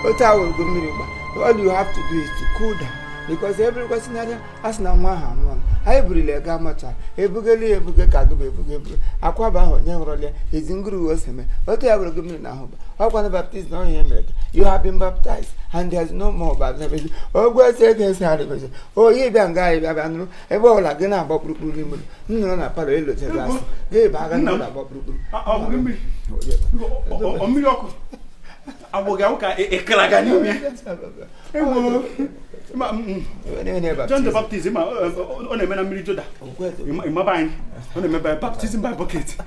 Otu ahụ ugo mmiri gba. All you have to do is to cool down because every scenario asị na nwa ahụ anwụọla. Anyị burila ya gaa macha ebugeli ya ebuge ka agụba ebuge ebuge akwaba ahụ onye hụrụla ya ezi nguru ose mee otu ya bụrụ gị mmiri na ahụ ba ọkwa na baptizim na onye mere gị. You have been baptized and there is no more baptism. Ogwe ese ego ese arịgozi oyi bịa nga anyị bịa bịa nụrụ ebe ọbụla gị na-agba kpurukpuru n'ime ụlọ m nụrụ na palọ elochebe asị gị ba aga Nna m. n'ụlọ agba kpurukpuru. Ọ bụghị mmiri. Ọ mmiri ọkụ agbụghị awụ ka ịkara n'ime ya. Ewo. Ma, John the Baptist ma ọ na-eme na mmiri Jọda. Ịmaba anyị ọ na-eme by baptism by bucket.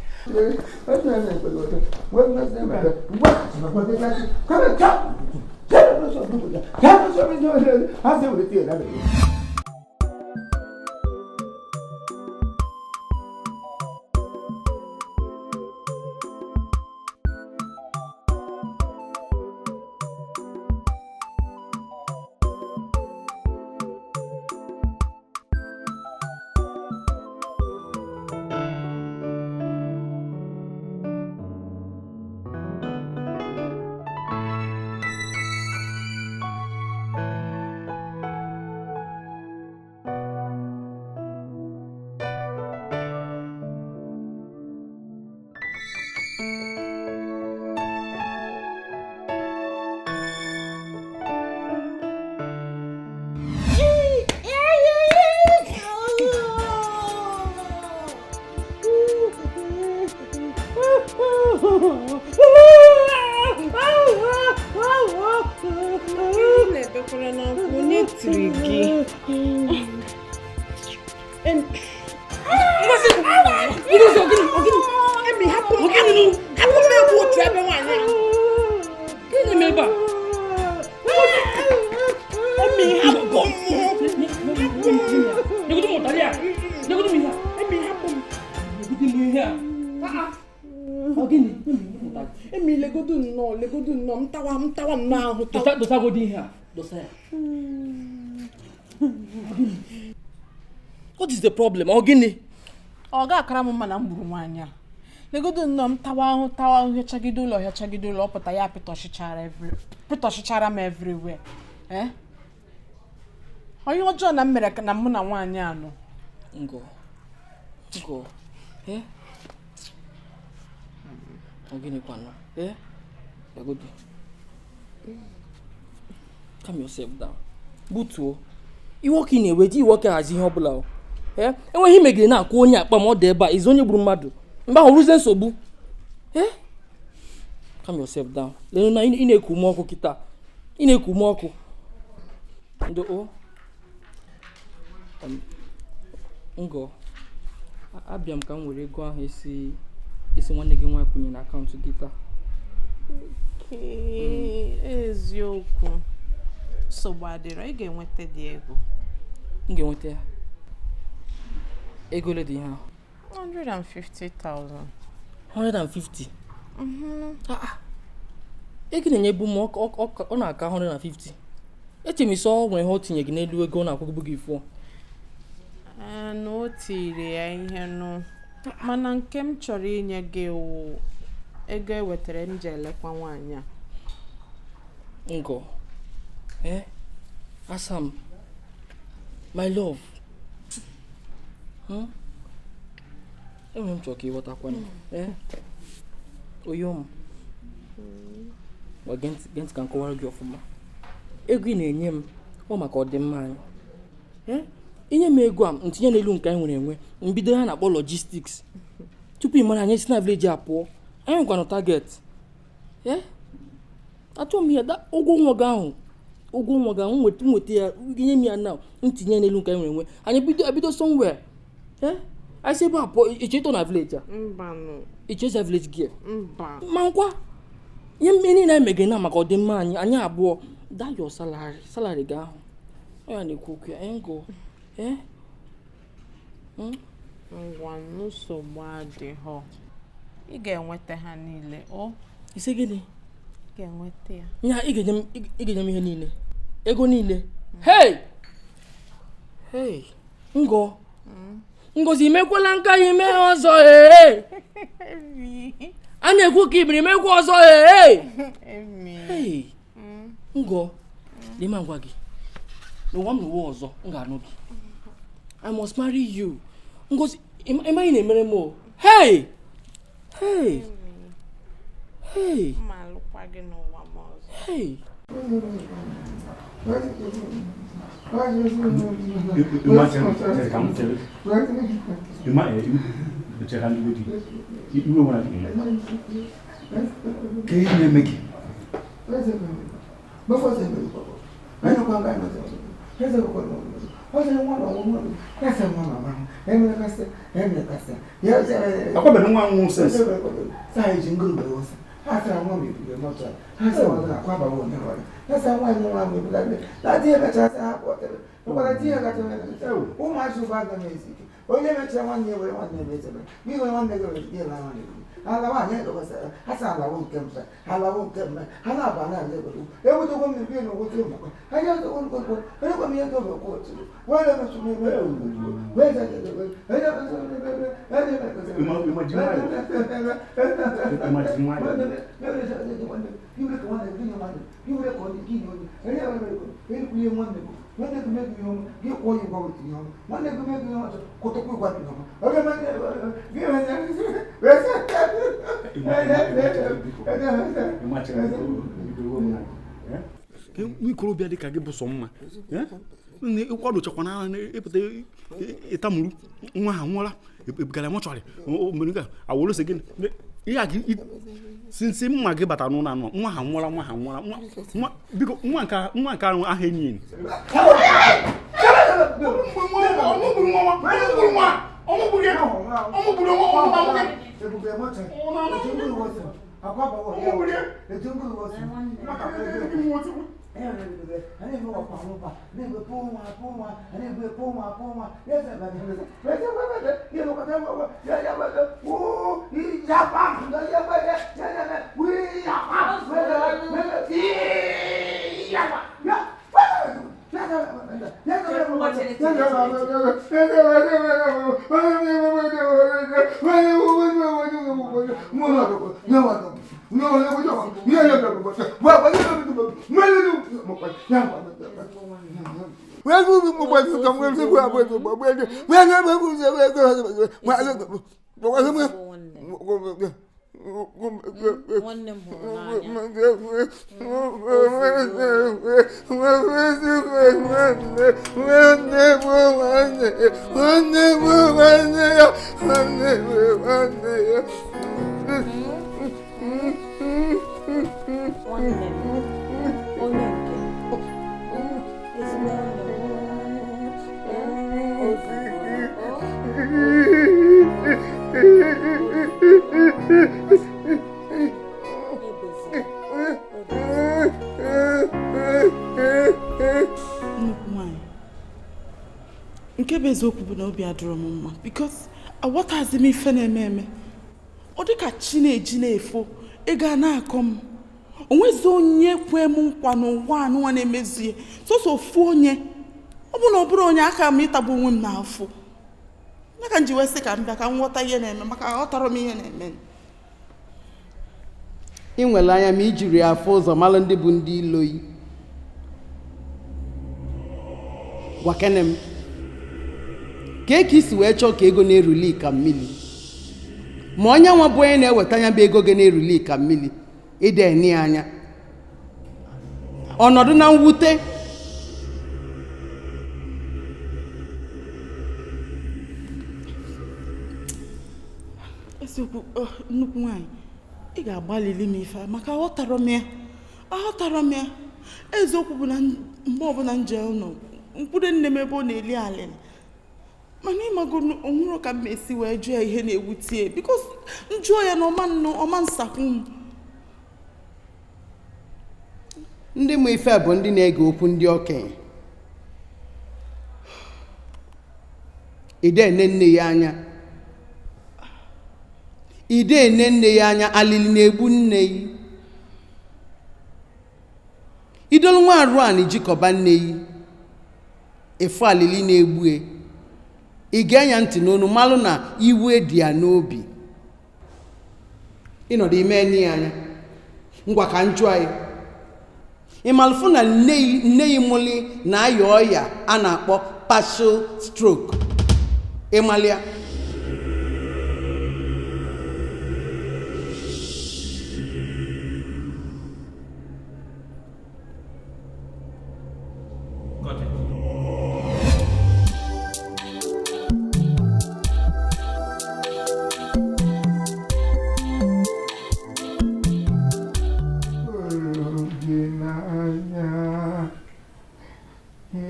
Na-ebekwara n'akwa onye tiri gị. Ngozi, Ngozi, ogini, ogini. Emi, hapụ m, hapụ m ebe otu ebe nwaanyị a. Gịnị na-eme ebe a? Emi, hapụ m. Nyegodu m ụtarị a. Nyegodu m ihe a. Emi, hapụ m. Nyegodu m ihe a. Ọ gịnị? Emi, legodu nnọọ, legodu nnọọ, m tawa, m tawa nnọọ ahụ, tawa. Dosa dosagodi ihe a. Dosa ya. What is the problem? Ọ gịnị? Ọ ga-akara m mma na m gburu nwaanyị a. Legodu nnọọ, m tawa ahụ, tawa ahụ, hịachagide ụlọ, hịachagide ụlọ, ọ pụta ya pịtọchichara every pịtọchichara m everywhere. Eh? Onye ọjọọ na m mere ka na mụ na nwaanyị a nọ. Ngo. Ngo. Eh? Ọ gịnị kwanụ? Eh? Yagodi. Calm yourself down. Butuo. Iwe ọkụ ị na-ewe ji iwe ọkụ ahazi ihe ọbụla o. Eh? Enweghị imegide na-akwụ onye akpa ma ọ dị ebe a izu onye gburu mmadụ. Mgbe ahụ rụzie nsogbu. Eh? Calm yourself down. Lenu na ị na-eku ume ọkụ kịta. Ị na-eku ume ọkụ. Ndo o. Ngo. Abịa m ka m were ego ahụ esi esi nwanne gị nwaanyị kwụnye na akaụntụ gị taa. Eziokwu, nsogbu adịrọ, ị ga-enweta dị ego. M ga-enweta ya. Ego ole dị ihe ahụ? 150,000. 150. Ah, ah. Ego na-enyebu m ọ na-aka 150. Eche m isi ọ nwere ihe o tinye gị n'elu ego ọ na-akwụgbu gị fụọ. Ee, na o tiri ya ihe nụ, mana nke m chọrọ inye gị wụ ego e wetara m ji elekwa nwaanyị a. Ngo. Eh? Asam. My love. Enwere m chọrọ ka ịghọtakwanụ. Eh? Oyo m. Gwa gee ntị gee ntị ka m kọwara gị ọfụma. Ego ị na-enye m ọ maka ọdịmma anyị. Eh? Inye m ego a m tinye n'elu nke anyị nwere enwe mbido ha na-akpọ logistics. Tupu ị mara anyị si na village a pụọ. Anyị nwekwanụ target. Eh? Achọghị m ihe da ụgwọ nwa gị ahụ ụgwọ nwa gị ahụ nweta nweta ya inye m ya na ntinye n'elu nke anyị nwere enwe anyị bido ebido somewhere. Eh? Anyị si ebe a pụọ iche ịtọ na village a Mbanụ. iche ịza village gear Mba. Ma nkwa ihe mmiri niile anyị megere na maka ọdịmma anyị anyị abụọ that your salary salary gị ahụ ọ ya na-ekwu okwu ya ngo. Eh? Ngwa, nsogbu adịghọ, ị ga-enweta ha niile o. Ise gịnị? Ga-enweta ya. Nya ị ga-enye m ihe niile, ego niile. Hey hey, Ngo Ngozi, imekwala nka ya ime ọzọ. Ee, a na-ekwu ka ibiri imekwa ọzọ. Ee, Ngo, lema ngwa gị n'ụwa m n'ụwa ọzọ m ga-anụ gị. I must marry you. Ngozi, ịmaghị na-emere m o. Hey hey hey, hey. Onye mechara nwanne were nwanne mechara gị were nwanne gị were gị laa nwanne gị alawa anyị dọkwasara ha sị alawo nke mfe alawo nke mfe ha na-aba na ndị obodo ewutekwa m ebi na owote mmakwa ha nye otekwa nkwekwe onye m ihe ndị obekwa otu were mechu m eme wee nwanne gị meghị ihe ọma gị kwụọ ya ụgwọ ihe ọma nwanne gị meghị ihe ọjọọ kwụtụkwa ụgwọ ihe ọma oge nwa ikorobịa dị ka gị bụ sọ mma ịkwadochakwa na ịpụta ịtamuru nwa ha nwụọla ebugara mọchụarị awolose gị ihe a gị sinsi mma gị bata n'ụlọ anụ nwa ha nwụọla nwa ha nwụọla nwa biko nwa nke ahụ aha enyi Nwanne m hụrụ n'anya. Nwanne m, onye nke ezigbo nwanne m hụrụ n'anya. Nnukwu nwanyị, nke bụ eziokwu bụ na obi adịrọ m mma because aghọtazi m ife na-eme eme. Ọ dị ka chi na-eji na-efo ego a na-akọ m. Onwezi onye kwe m nkwa n'ụwa anụnwa na-emezu ya sọsọ ofu onye. Ọ bụ na ọ bụrụ onye aka m ịtagbu onwe m n'afọ ya ka m ji wee sị ka m bịa ka m ghọta ihe na-eme maka aghọtara m ihe na-eme. Ị nwere anya ma ijiri afọ ụzọ mara ndị bụ ndị iloyi. Gwakene m ka ka isi wee chọọ ka ego na-eruli ka mmiri, ma onye nwa bụ onye na-eweta anya bụ ego gị na-eruli ka mmiri ịda ene ya anya ọnọdụ na mwute. Eziokwu, nnukwu nwaanyị, ị ga-agbalịli m ife maka aghọtara m ya aghọtara m ya. Eziokwu bụ na mgbe ọbụla m jee ụlọ mkpụrụ nne m ebe ọ na-eli alịlị, mana ịmago onwere ka m esi wee jụọ ya ihe na-ewute ya bikos m jụọ ya na ọma nnụ ọma nsakwu m. Ndị mụ ife bụ ndị na-ege okwu ndị okenye. Ide ene nne ya anya, ide ene nne ya anya, alili na-egbu nne ya. Idolu nwa arụ a na ijikọba nne yi efu alili na-egbu e. Ị ga-enya ntị n'onu malụ na iwe dị ya n'obi. Ịnọdụ ime nne ya anya. Ngwa ka njụ anyị. Ịmalụfụ na nne yi mụli na-aya ọya a na-akpọ partial stroke. Ịmalịa? Got it. Hụrụ gị n'anya,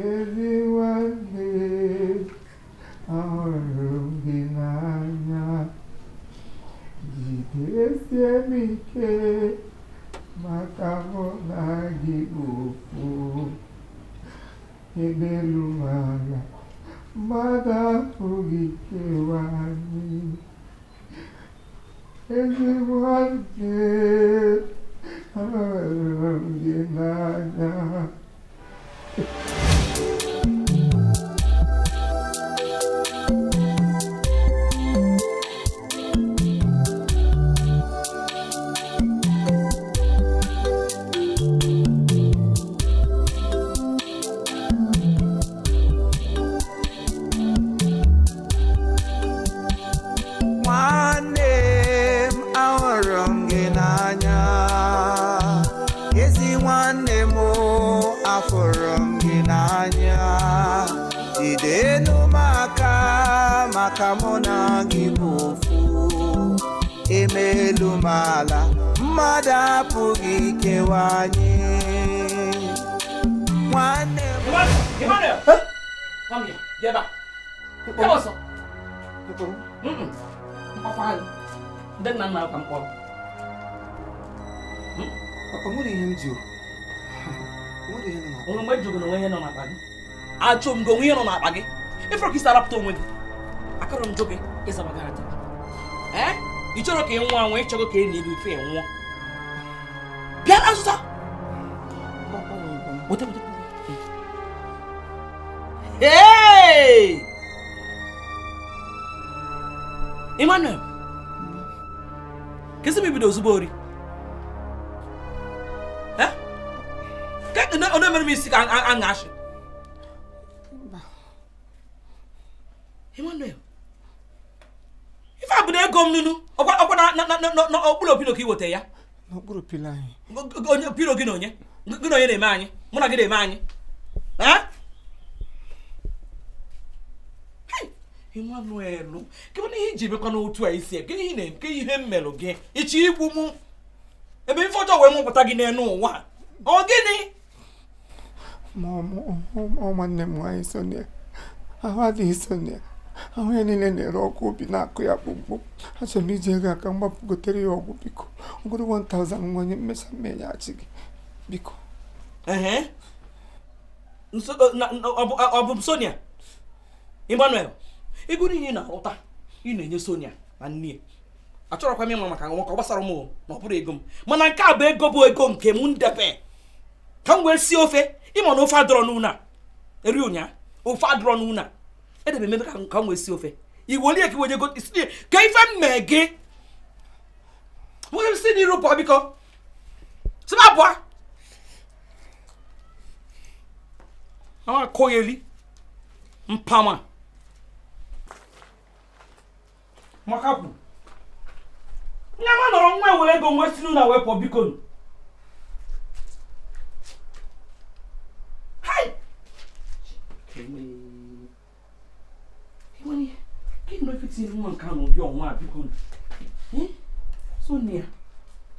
ezi nwanne, ahụrụ m gị n'anya. Jidesie m ike maka mụ na gị bụ ofu. Ebe elu ma ala, mmadụ apụghị ikewa anyị. Ezi nwanne, ahụrụ m gị n'anya. Nwanne m, ahụrụ m gị n'anya. Ezi nwanne m, afụrụ m gị n'anya. Jidenu m aka maka mụ na gị bụ ofu. Emelu m ala, mmadụ apụghị ikewa anyị. Nwanne m. Emmanuel! Come here. Get back. Come on, sir. Mkpakwa anyị. Ndị nna nna ka m kpọrọ. O nwere ihe m ji o. O nwere ihe nọ n'akpa. Onwe mgbe jụrụ na onwe ihe nọ n'akpa gị. Achụ m gị onwe ihe nọ n'akpa gị. Ifuru ka isi arapụta onwe gị. Akọrọ m jụ gị ịzaba gị ata. Ee? Ị chọrọ ka ị nwụọ anwụ, ị chọrọ ka ị na-elu ife ị nwụọ. Bịa na nzuzo. Weta, weta. Hey! Emmanuel! Kesi m ibido ozugbo ori? Eh? Ke ọ na-emere m isi ka a na-ashị? Emmanuel! Ife a bụ na ego m nunu, ọkwa na okpuru pilo ka i weta ya? N'okpuru pilo anyị. Onye pilo gị na onye? Gị na onye na-eme anyị? Mụ na gị na-eme anyị? Eh? Emmanuel, kedu ihe iji emekwa n'otu a isi? Kedu ihe na-eme? Kedu ihe m melụ gị? Ịchọ igbu mụ? Ebe ife ọjọọ wee mụpụta gị n'elu ụwa. Ọ gịnị? Ma ọ nwanne m nwaanyị Sonia. Ahụ adịghị Sonia. Ahụ ya niile na-ere ọkụ, obi na-akụ ya kpụmkpụm. Achọrọ m iji ego aka mgbapụ gotere ya ọgwụ biko. Ngwụrụ 1000 nwa onye mmecha mmeghachi gị. Biko. Ehe. Ọ bụ Sonia? Emmanuel, ego niile ị na-arụta ị na-enye Sonia na nne. Achọrọkwa m ịma maka nwa ka ọ gbasara m na ọ bụrụ ego m. Mana nke a bụ ego bụ ego nke m ndebe. Ka m wee sie ofe, ịma na ofe adọrọ n'ụlọ a. Eri ụnya, ofe adọrọ n'ụlọ a. Edebe m ebe ka m wee sie ofe. Iwelie ka iwenye ego isi ka ife m mee gị. Nwoke si n'iru pụọ biko. Si m abụọ. Ama akọgheli. Mpama. Makapụ. Nyama nọrọ nwa ewere ego nwe si n'ụlọ wee pụọ biko. Hai! Gịnị na ife tinye nwa nke a n'ụdị ọnwa a biko? Sonia,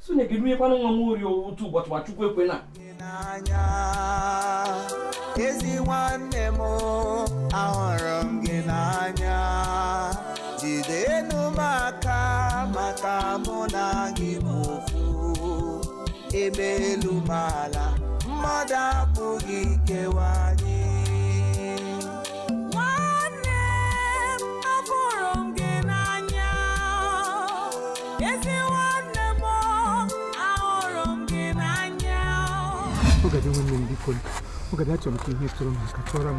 Sonia ga-erunyekwanụ nwa m ori otu ụbọchị ma Chukwu ekwe na. Ezi nwanne m, ahụrụ m gị n'anya. Jidenu m aka maka mụ na gị bụ ofu. Ebe elu m ala, mmadụ apụghị ikewa anyị. Nwanne m, afụrụ m gị n'anya. Ezi nwanne m, ahụrụ m gị n'anya. Ọ ga-abịa nwanne m Biko, oge achọrọ m ka ihe tụrụ m aka chọrọ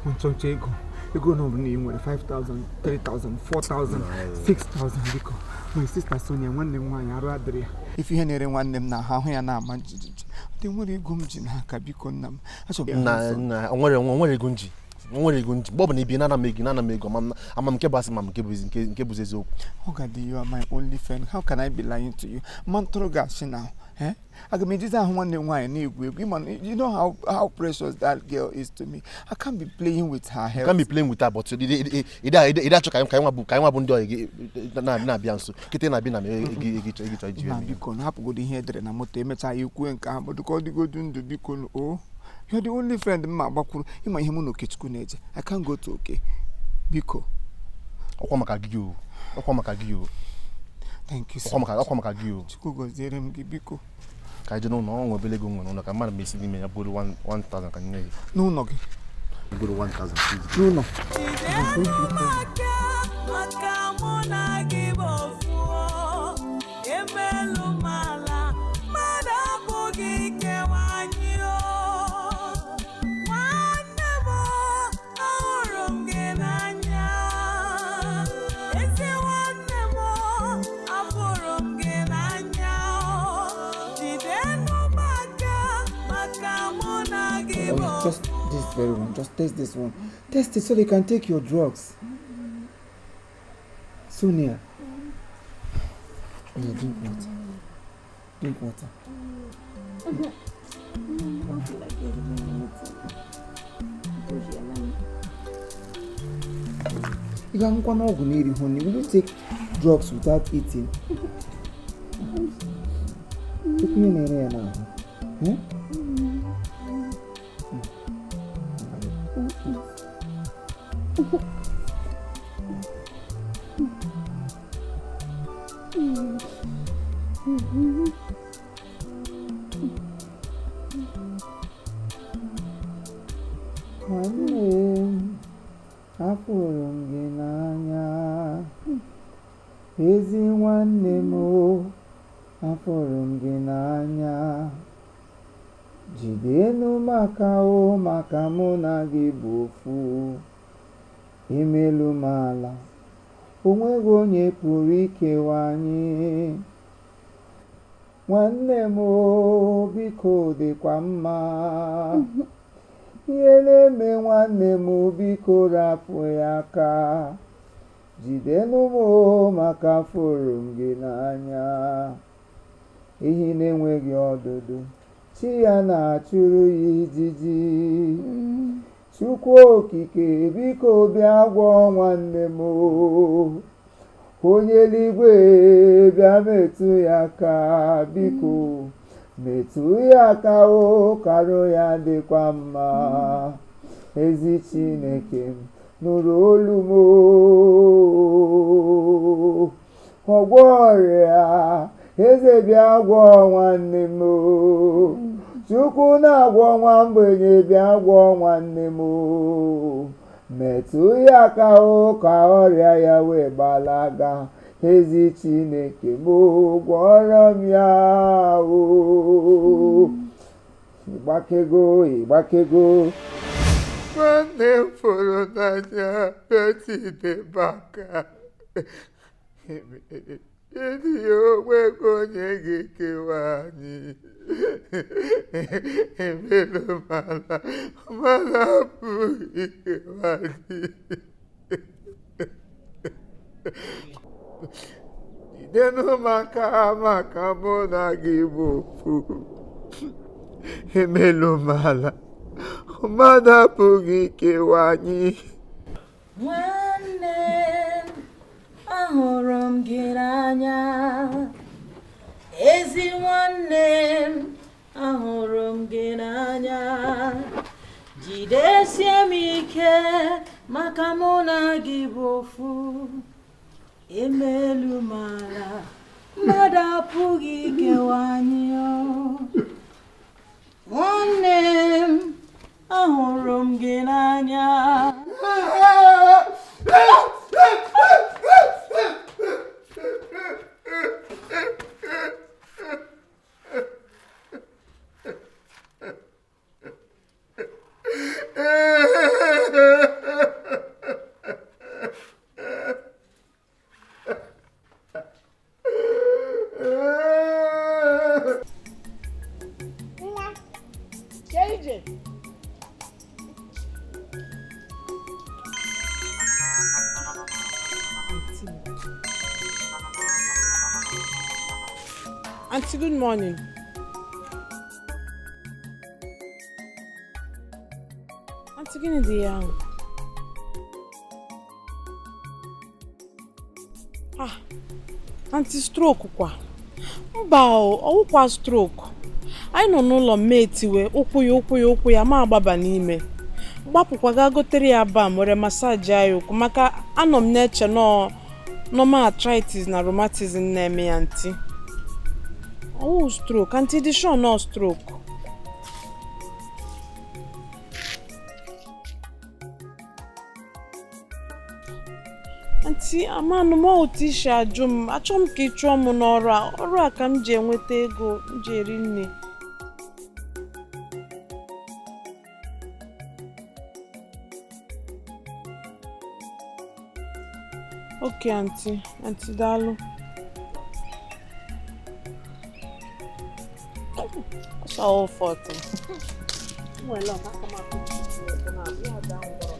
m nchọnchọ ego. Ego na ọbụla ị nwere 5,000, 3,000, 4,000, 6,000 biko. My sister Sonia, nwanne m nwaanyị arụ adịrị ya. Ife ihe na-ere nwanne m na ahụ ahụ ya na-ama jijiji. Dị nwere ego m ji n'aka biko nna m. Achọrọ m Na na onwere ego nji. Onwere ego nji. Mgbe ọbụla ibi nana m ego nana m ego ama m nke bụ asị ma m nke bụ nke bụzi eziokwu. Ogadi, you are my only friend. How can I be lying to you? Man tụrụ gị now. Eh? Aga m ejizi ahụ nwanne m nwaanyị na-egwu egwu. Ịma na- You know how precious that girl is to me. I can't be playing with her You health. can't be playing with her, but ị achọ ka anyị nwa bụ ndị ọyị gị na-abịa nso kịta na-abịa na m ego ego ịchọ ego ịchọ iji Na eme. Biko na hapụgodo ihe edere na moto emechaa ya ekwue nke ahụ bụdụ ka ọ dịgodu ndụ biko nụ, o you're the only friend m ma agbakwuru. Ịma ihe mụ na Okechukwu na-eje. I can't go to Oke, biko. Ọkwa maka gị o, ọkwa maka gị o. Thank you so Ọkwa maka ọkwa maka gị o. Chukwu gọziere m gị biko. Ka anyị jee n'ụlọ ọ nwe obere ego nwere n'ụlọ ka mmadụ ma esi n'ime ya bụrụ 1000 ka nye gị. N'ụlọ gị? Bụrụ 1000. N'ụlọ. Maka mụ na gị bụ ofu o, emelu m ala, mmadụ abụghị ikewa anyị o. Nwanne m o, ahụrụ m gị n'anya. Ezi nwanne m o, afụrụ m gị n'anya o. Jidenụ m aka maka mụ na gị bụ Oh, just this very one. Just taste this one. Taste it so they can take your drugs. Sonia. Yeah, drink water. Drink water. I don't feel like eating anything. Ị ga-aṅụkwa n'ọgwụ na-eri honey. Will you take drugs without eating? Tupu ihe na-ere ya n'ahụ. Eh? Nwanne m, afụrụ m gị n'anya. Ezi nwanne m o, afụrụ m gị n'anya. Jidenu maka o, maka mụ na gị bụ ofu. Emelu m ala, o nweghị onye pụrụ ikewa anyị. Nwanne m o, biko dịkwa mma. Ihe na-eme nwanne m biko rapụ ya aka. Jidenụ m o, maka afụrụ m gị n'anya. Ehi na-enweghị ọdụdụ, chi ya na-achụrụ ya ijiji. Chukwu okike biko bịa gwọọ nwanne m o. Onye eluigwe bịa metụ ya aka biko. Metụ ya aka o, karụ ya dịkwa mma. Ezi Chineke m nụrụ olu m o. Ọgwọ ọrịa eze bịa gwọọ nwanne m o. Chukwu na-agwọ nwa mgbenye bịa gwọọ nwanne m o. Metụ ya aka o, ka ọrịa ya wee gbalaga. Ezi Chineke m o, gwọrọ m ya o. Ịgbakego, ịgbakego. Nwanne m fụrụ n'anya bịa aka. Edi ya onweghị onye ga-ekewa anyị. Emelu m ala, mmadụ apụghị ikewa anyị. Jidenụ m aka maka mụ na gị bụ ofu. Emelu m ala, mmadụ apụghị ikewa anyị. Nwanne m, ahụrụ m gị n'anya. Ezi nwanne m, ahụrụ m gị n'anya. Jidesie m ike maka mụ na gị bụ ofu. Emelu m ala, mmadụ apụghị ikewa anyị o. Nwanne m, ahụrụ m gị n'anya. Nwa, jee ije. Auntie, good morning. Auntie, gịnị dị ya ahụ? Ah, auntie, stroke kwa. Mba o, ọwụkwa stroke. Anyị nọ n'ụlọ m etiwe ụkwụ ya ụkwụ ya ụkwụ ya ma agbaba n'ime. Gbapụkwa gaa gotere ya balm were masaji ya ụkwụ maka anọ m na-eche nọọ normal arthritis na rheumatism na-eme ya ntị. Ọwụ stroke, auntie dị sure nọ stroke. Auntie, amanụ m otu isi ajụ m, achọ m ka ị chụọ m n'ọrụ a, ọrụ a ka m ji enweta ego m ji eri nri. Okay, auntie, auntie daalụ. Ọsọ 40. Nwere ọmaka maka ya ada ngwọrọ.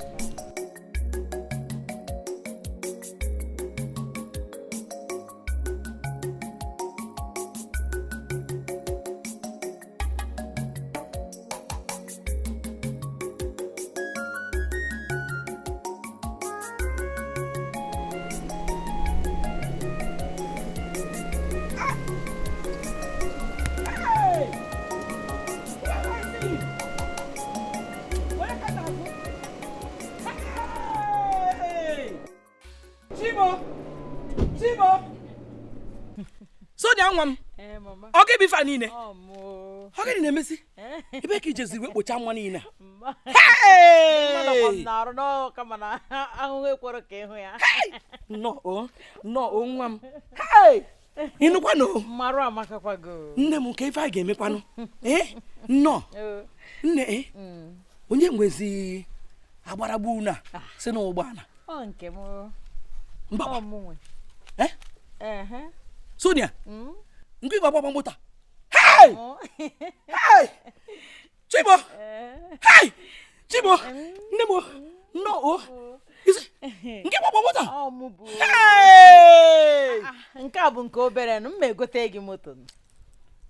Sonia nwa m, ọ gị bụ ife a niile? Ọ gịnị na-emesi? Ebe ka ijezi wee kpochaa nwa niile a? Hey! Nnọọ o nwa m. Hey! Ịnụkwanụ o? Nne m nke ife a ga-emekwanụ. Ee? Nnọọ. Nne e, onye nwezi agbaragbu unu a si n'ụgbọala? Mba. Eh? Sonia, nke igwe agbagba moto. Hey! Hey! Chibo! Hey! Chibo! Nne m, nnọọ. Nke gbagba moto. Hey! Nke a bụ nke obere nụ, m ma egote gị moto.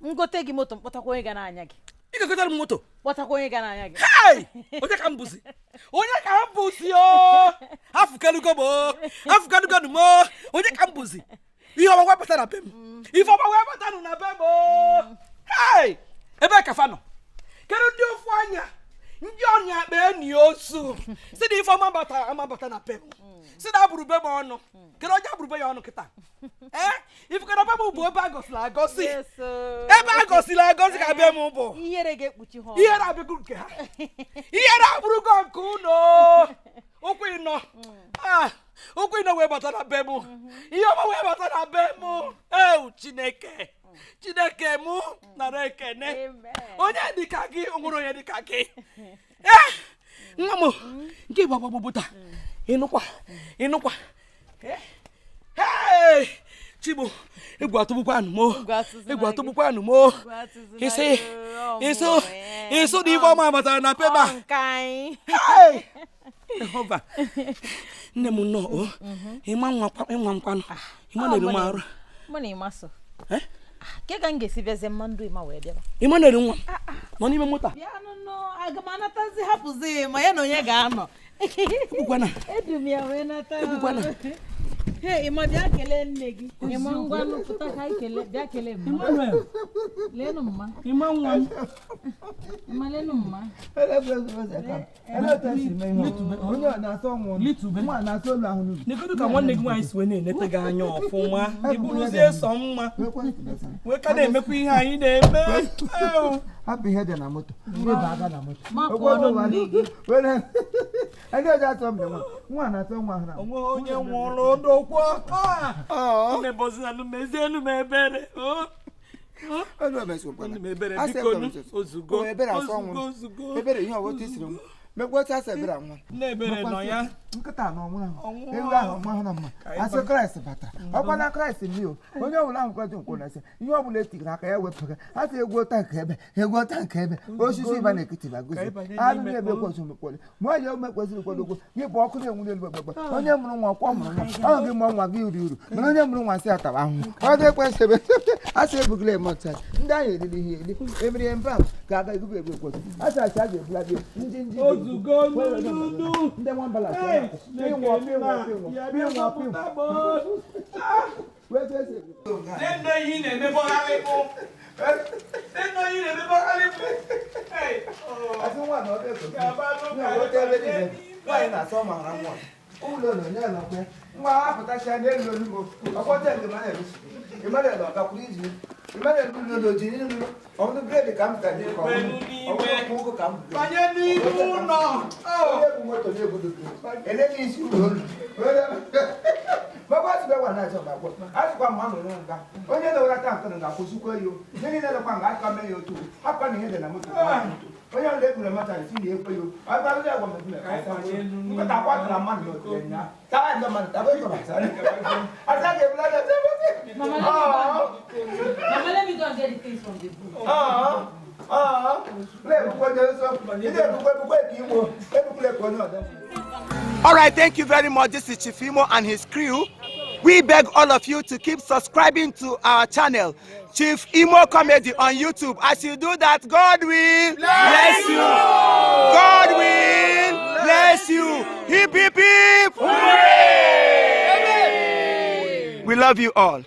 M gote gị moto, m kpọtakwa onye ga na-anya gị. Ị ga-egotere m moto? Kpọtakwa onye ga na-anya gị. Hey! Onye ka m bụzi? Onye ka m bụzi o? Afụkelugo m o! Afụkelugo m o! Onye ka m bụzi? Ihe ọma wepụta na be m. Ife ọma wepụta nụ na be m o! Hey! Ebe ka fa nọ? Kedu ndị ofu anya? Ndị ọnya akpa enyi ozu. Si na ife ọma amabata na be m. Si na abụrụ be m ọnụ. Kedu onye abụrụ be ya ọnụ kịta? Ee? Ifukọrọ be m bụ ebe a gọsịrị agọsị. Ebe a gọsịrị agọsị ka be m bụ. Ihere ga-ekpuchi ha. Ihere abịago nke ha. Ihere abụrụgo nke unu. Ụkwụ ịnọ. Ụkwụ ịnọ wee bata na be m. Ihe ọma wee bata na be m. Ewu Chineke. Chineke mụ nara ekene. Onye dịka gị, onwere onye dịka gị. Ee, nwa m, nke bụ agbagbo taa. Ịnụkwa, ịnụkwa. Hey! Chibo, egwu atụgbukwanụ m. Egwu atụgbukwanụ m. Isi, isi, isi na ife ọma batara na peba. Hey! Jehova. Nne m nnọọ, ịma nwa nkwanụ. Ịma na-eru m arụ. Mụ na ịma so. Ke ka m ga-esi bịazie mma ndụ ịma wee bịaba? Ịma na-eru nwa m nọ n'ime moto a. Bịa nụnụ, aga m anatazi hapụzi ma ya na onye ga-anọ. Ekwukwana. Edu m ya wee nata. Ekwukwana. Hey, ịma bịa kelee nne gị. Ịma ngwa nụpụta ka anyị kelee, bịa kelee mma. Emmanuel. Leenụ mma. Ịma nwa m. Ịma leenụ mma. Negodu ka nwanne gị nwaanyị si wee na-enete gị anya ọfụma. Ị bụrụzie sọ mma. Wee ka na-emekwa ihe anyị na-eme. Hapụ ihe dị na moto. Ịba aga na moto. Nwa na-atọ nwa ahụ. Onwe onye nwụrụ odokwa. Nne bọzinanụ mezienụ m ebere. Ebere biko ozugbo. Ebere ihe ọbụla isiri nwa. Mekwata asị ebere anwụọ. Nne Ebere nọ ya. Nkịta na ọnwụrụ ahụ. Ọnwụọ. Ewu ahụ ọnwụ ahụ na mma. Ka anyị Asị ba- Kraịst bata. Ọkwa na Kraịst mi o. Onye ọbụla ahụ kwetụ nkwụ na-asị ihe ọbụla etigara aka ya wepụga. Asị egwu ụta nke ebe, egwu ụta nke ebe. Osisi ịba na-ekiti ba Ka gozi. anyị banye Anụ n'ime na-ebe o. kwesịrị mekwere. Ma onye ome kwesịrị kwado okwu. Gị bụ ọkụ na-enwu n'elu gbagba. Onye mụrụ nwa ọkwa mụrụ nwa. Ọ gị mụọ nwa gị uri uru. Mana onye mụrụ nwa sị atawa ahụhụ. Ọ dị ekwesị ebe. Asị ebugila eme ọcha. Ndị ahụ eriri ihe eri. Emiri mba ga-aga egbu egbu ekwesị. Asị asị a ga-ebula gị. Ndị ndị Ozugo n'udu. Ndị nwambala Hey, pịnwọ pịnwọ pịnwọ Ya pịnwọ bịa pịnwọ. zọpụta m o. Nne ihe ị na-emebọgharị bụ. Nne ihe ị na-emebọgharị bụ. Hey, oh. Asị nwa na ọbịa kwesịrị. Ga-agbalụ ka Na anyị weta ebe banye niile. Nwaanyị na-asọ ma ha nwa. Ụlọ na onye nọkwa. Nwa ha pụtachaa n'elu olugbo. Ọkwọta nke Emmanuel si. Emmanuel ọ gakwuru iji. Emmanuel ụlọ na ojiri nri. Ọbụrụ bred ka m zụtara ka ọ bụrụ. Ọ bụrụ ọkpụ ụgụ ka m bụrụ. Banye n'ime ụlọ. Onye bụ moto na-ebudo gị. Elele isi ụlọ olu. Gbagwa sịgwa gwa na-achọ ma gwọ. Asịkwa mma nụrụ nga. Onye na-ewere aka nke nga akwụsịkwa ya o. Ndị niile nọkwa nga akwa mee ya otu. Akwa na ihe dị na moto. Onye ọbụla egburu mata esi na ekwe ya o. Ọ bụrụ na agwa m ekwe ka asa nkịta akwatara mmadụ n'otu nya. Tawa ndị mmadụ tawa ego gbasara. Asa ga-ebula ya Mama, let me go and- Mama, let me go and get the things from the book. Na-ebukwa onye nsọ. Ị na-ebukwa ebukwa ka igbo. Ebukwula ka onye ọzọ. All right, thank you very much. This is Chief Imo and his crew. We beg all of you to keep subscribing to our channel, Chief Imo Comedy on YouTube. As you do that, God will bless you. God will bless you. Hip, hip, hip. Hooray! We love you all.